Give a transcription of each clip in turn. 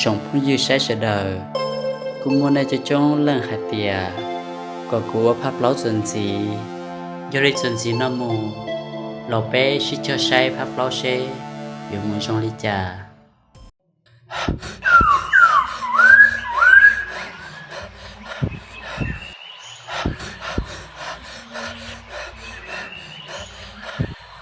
Tsoom phooj ywg saib sawv daws, kuj muaj nej coob coob leej hais tias kom kuv ua phab plaub txuas ntxiv. Yog li txuas ntxiv no mus, los peb sib cog saib phab plaub seb yuav mus zoo li cas.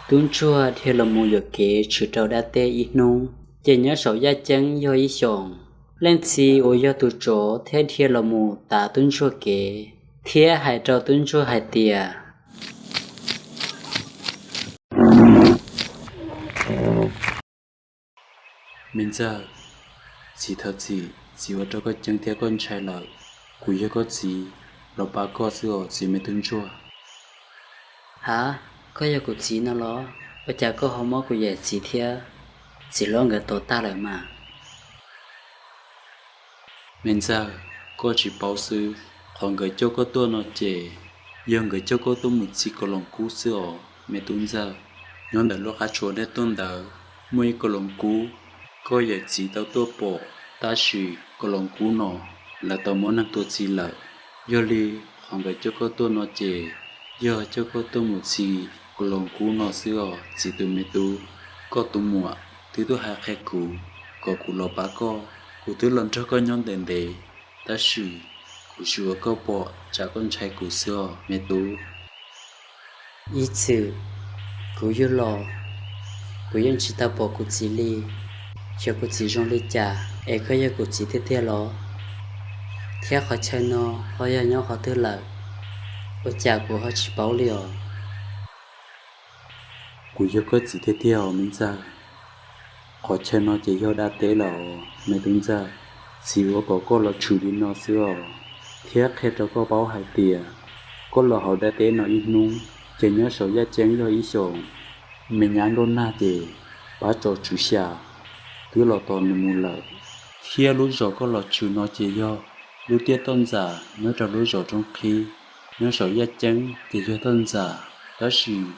Tub ntsuag dhia los mus yuam kev tshwm rau dab teb ib hnub, ces nyob saum yaj ceeb yog ib xyoos. Leej txiv uas yog tus tsov thiaj dhia los mus tav tub ntsuag kev, thiab hais rau tub ntsuag hais tias, Me ntxawg, txiv thov txim, txiv ua rau koj ceeb thiab koj ntshai lawm. Kuv yog koj txiv, los pab koj xwb os txiv me tub ntsuag. Ha, koj yog kuv txiv no los? Ua cas koj ho muab kuv yawm txiv thiab txiv hlob nkawd tom tag lawm mas? Me ntxawg, koj tsis paub xwb, qhov nkawd coj koj tuaj no ces yog nkawd coj koj tuaj mus txi kos loos kub xwb os me tub ntxawg. Nyob ntawm lub qab tsuas nej tuaj ntawd muaj ib kos loos kub, koj yawm txiv tau tuaj pom, tab sis kos loos kub no lawv tau muab neeg tua txi lawm. Yog li qhov nkawd coj koj tuaj no ces yog coj koj tuaj mus txi kos loos kub no xwb os txiv tus me tub. Koj tus muam twb tuaj hais qhia kuv kom kuv los pab koj, kuv twb los nrog koj nyob ntev ntev, tab sis kuv tsis ua koj pom tsam koj ntshai kuv xwb os me tub. Ib txwm kuv yug los, kuv yeej tsis tau pom kuv txiv li. Xyov kuv txiv zoo li cas es koj yog kuv txiv tiag tiag los? Thiab qhov chaw no ho yog nyob qhov twg lawm? Ua cas kuv ho tsis paub li os? Kuv yog koj txiv tiag tiag os me ntxawg. Qhov chaw no ces yog dab teb lawm os me tub ntxawg. Txiv ua kom koj los tshwm li no xwb os, thiab qhia rau koj paub hais tias koj los hauv dab teb no ib hnub, ces nyob saum yaj ceeb yog ib xyoos. Me nyab Nkauj Nag ces pab tso tswv xya twb los tos nws mus lawm. Thiab lub zos koj los tshwm no ces yog lub tiaj toj ntxas nyob rau lub zos Roob Qhib, nyob saum yaj ceeb ces yog toj ntxas, tab sis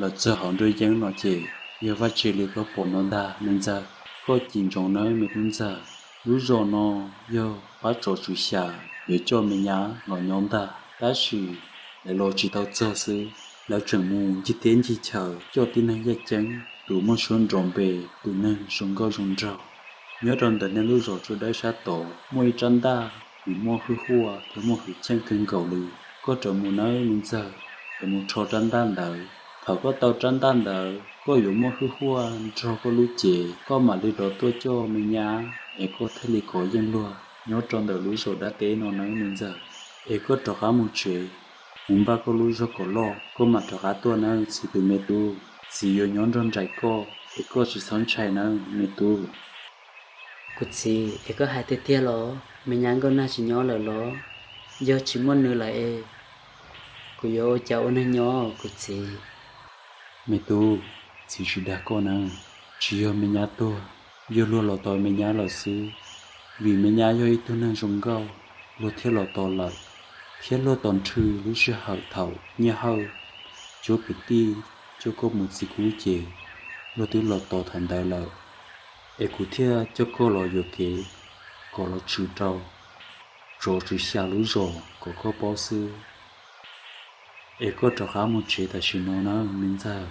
los txog hauv nruab yeeb no ces yog vaj tse li koj pom no ntag me ntxawg. Koj cim ntsoov nawb me tub ntxawg, lub zos no yog pab tso tswv xya yuav coj me nyab los nyob ntag, tab sis lawv los tsis tau txog xwb, lawv tseem mus ncig teb ncig chaw coj tib neeg yaj ceeb, tus muaj suab nrov npe, tus neeg zoo nkauj zoo nraug. Nyob rau ntawm nej lub zos Tsua Dawb sab tod muaj ib rab ntaj, nws muaj hwj huaj thiab muaj hwj chim kawg nkaus li. Koj rov mus nawb me ntxawg, es mus rho rab ntaj ntawd. Thaum koj tau rab ntaj ntawd, koj yuav muaj hwj huaj nrog koj lub cev, koj mam li rov tuaj coj me nyab es koj thiaj li kov yeej luag nyob rau ntawm lub zos dab teb no nawb me ntxawg. Es koj rov qab mus tsev, mus npaj koj lub zog kom loj, koj mam rov qab tuaj nawb txiv tus me tub. Txiv yuav nyob nrog nraim koj es koj tsis txhob ntshai nawb me tub. Kuv txiv, es koj hais tiag tiag los? Me nyab Nkauj Nag tsis nyob lawm los? Yog tsis muaj nws lawm es kuv yuav ua cas ua neeg nyob kuv txiv? Me tub, txiv tsis dag koj na, tsis yog me nyab tuag, yog luag los tos me nyab lawm xwb. Vim me nyab yog ib tug neeg zoo nkauj, luag thiaj los tos lawm, thiab luag tos nrhw lub sij hawm thaum Nyiaj Hawj, Cuab kwv tij, coj koj mus txi kub ces luag twb los tos thaum ntawd lawm. Es kuv thiaj coj koj los yuam kev kom los tshwm rau tsov tswv xya lub zos kom koj paub xwb. Es koj rov qab mus tsev tam sim no na me ntxawg.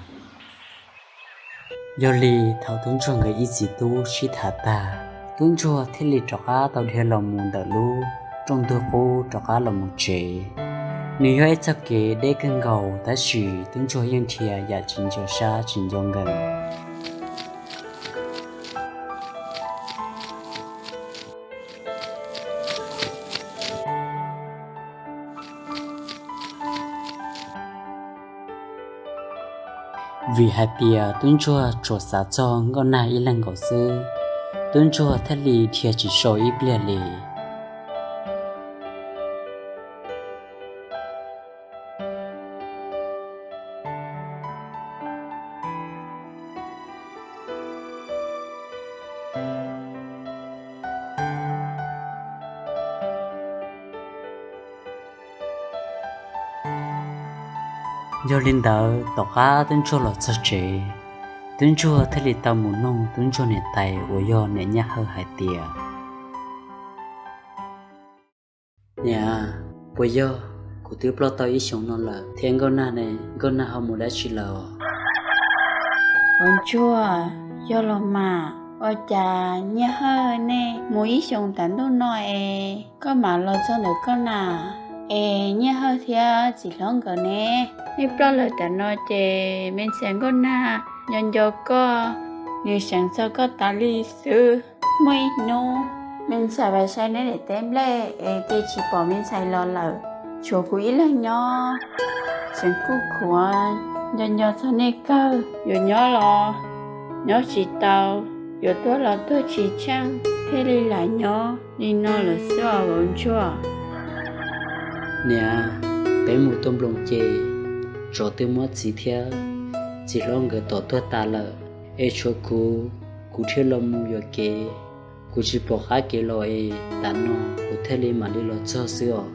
Yog li thaum tub ntsuag nkawd ib txiv tub sib tham tag, tub ntsuag thiaj li rov qab tau dhia los mus ntawm lub rooj ntug qub rov qab los mus tsev. Nws yog ib txoj kev deb kawg nkaus tab sis tub ntsuag yeej dhia yam tsis nco sab tsis nco nkees. Vim hais tias tub ntsuag tsuas xav txog Nkauj Nag ib leeg nkaus xwb, tub ntsuag thiaj li dhia tsis sau ib pliag li. Yog li ntawd tom qab tub ntsuag los txog tsev, tub ntsuag thiaj li tau mus noog tub ntsuag niam tais uas yog niam Nyaj Hawj hais tias, Puas yog kuv twb ploj tau ib xyoos no lawm thiab Nkauj Nag ne, Nkauj Nag ho mus dab tsi lawm? Hauv Ntsuag, yog los mas, ua cas Nyiaj Hawj nej mus ib xyoos tas ntuj no es koj mam los txog ntawm Nkauj Nag? Es Nyiaj Hawj thiab txiv hlob nkawd ne, nej ploj lawm tas no ces me ntxhais Nkauj Nag nco nco koj, nws seev txog koj tas li xwb. Muaj ib hnub me ntxhais vais sai neb daim teb nplej es ces tsis pom me ntxhais los lawm, tshuav kuv ib leeg nyob. Seev kuj khuav nco nco txog nej kawg, yuav nyob los nyob tsis tau, yuav tuag los tuag tsis tsheej, thiaj li lam nyob li no lawm xwb os Hauv Ntsuag. Niam, peb mus tua nploos ces tsov twb muab txiv thiab txiv hlob nkawd tom tuag tas lawm, es tshuav kuv, kuv thiaj los mus yuam kev. Kuv tsis pom qab kev los es tas no kuv thiaj li mam li los txog xwb os.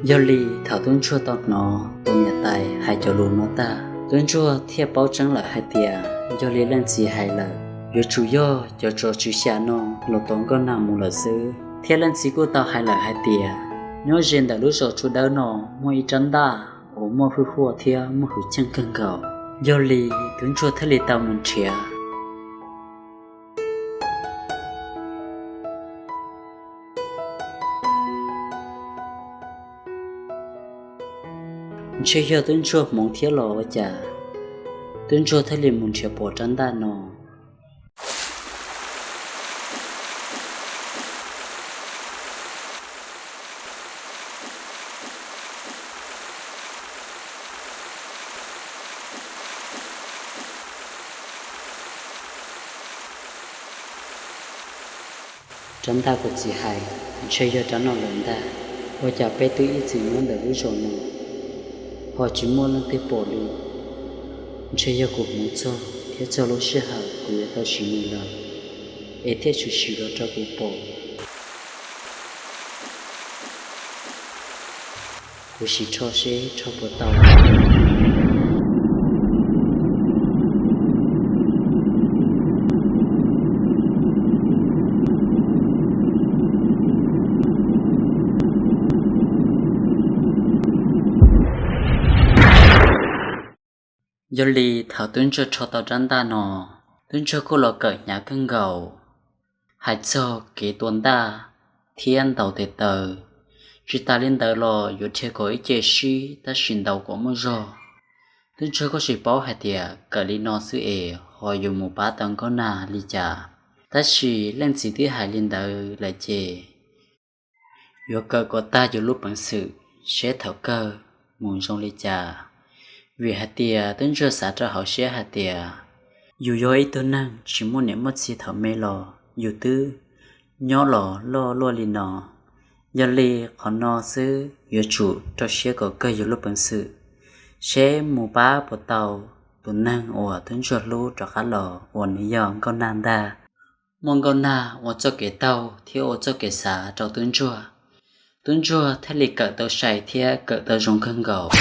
Yog li thaum Tub Ntsuag tau hnov tus niam tais hais cov lus no tag, Tub Ntsuag thiaj paub tseeb lawm hais tias yog li leej txiv hais lawm, yuav tsum yog cov tsov tswv xya no los tom Nkauj Nag mus lawm xwb. Thiab leej txiv kuj tau hais lawm hais tias nyob ze ntawm lub zos Tsua Dawb no muaj ib rab ntaj uas muaj hwj huam thiab muaj hwj chim kawg nkaus. Yog li Tub Ntsuag thiaj li tau mus nrhiav. Ntshe yog Tub Ntsuag hmoov thiab los ua cas Tub Ntsuag thiaj li mus nrhiav pom rab ntaj no. Rab ntaj kuv txiv hais, ntshe yog rab no lawm ntag. Ua cas peb twb ib txwm nyob ntawm lub zos no ho tsis muaj leej twg pom li? Ntshe yog kuv hmoov txog thiab txog lub sij hawm kuv yuav tau siv nws lawm, es thiaj tshwm sim los rau kuv pom. Kuv sim rho seb rho puas tau. Yog li thaum Tub Ntsuag rho tau rab ntaj no, Tub Ntsuag kuj los kawm hnyav kawg nkaus, hais txog kev tua ntaj thiab ntaus tes taw. Tsis tas li ntawd los yuav dhia kom ib ce sib tab sis ntaus kom muaj zog. Tub Ntsuag kuj tsis paub hais tias kawm li no xwb es ho yuav mus pab tau Nkauj Nag li cas. Tab sis leej txiv twb hais li ntawd lawm ces yuav kawm kom tag yus lub peev xwm seb thaum kawg mus zoo li cas. Vim hais tias Tub Ntsuag xav rau hauv siab hais tias yus yog ib tug neeg tsis muaj niam muaj txiv thaum me los yus twb nyob los loj luaj li no. Yog li qhov no xwb yuav tsum rau siab kom kawg yus lub peev xwm seb mus pab puas tau tus neeg uas Tub Ntsuag hlub rov qab los uas nws yog Nkauj Nag ntag. Muaj Nkauj Nag ua txoj kev taug thiab ua txoj kev xav rau Tub Ntsuag, Tub Ntsuag thiaj li kawm tau sai thiab kawm tau zoo kawg nkaus.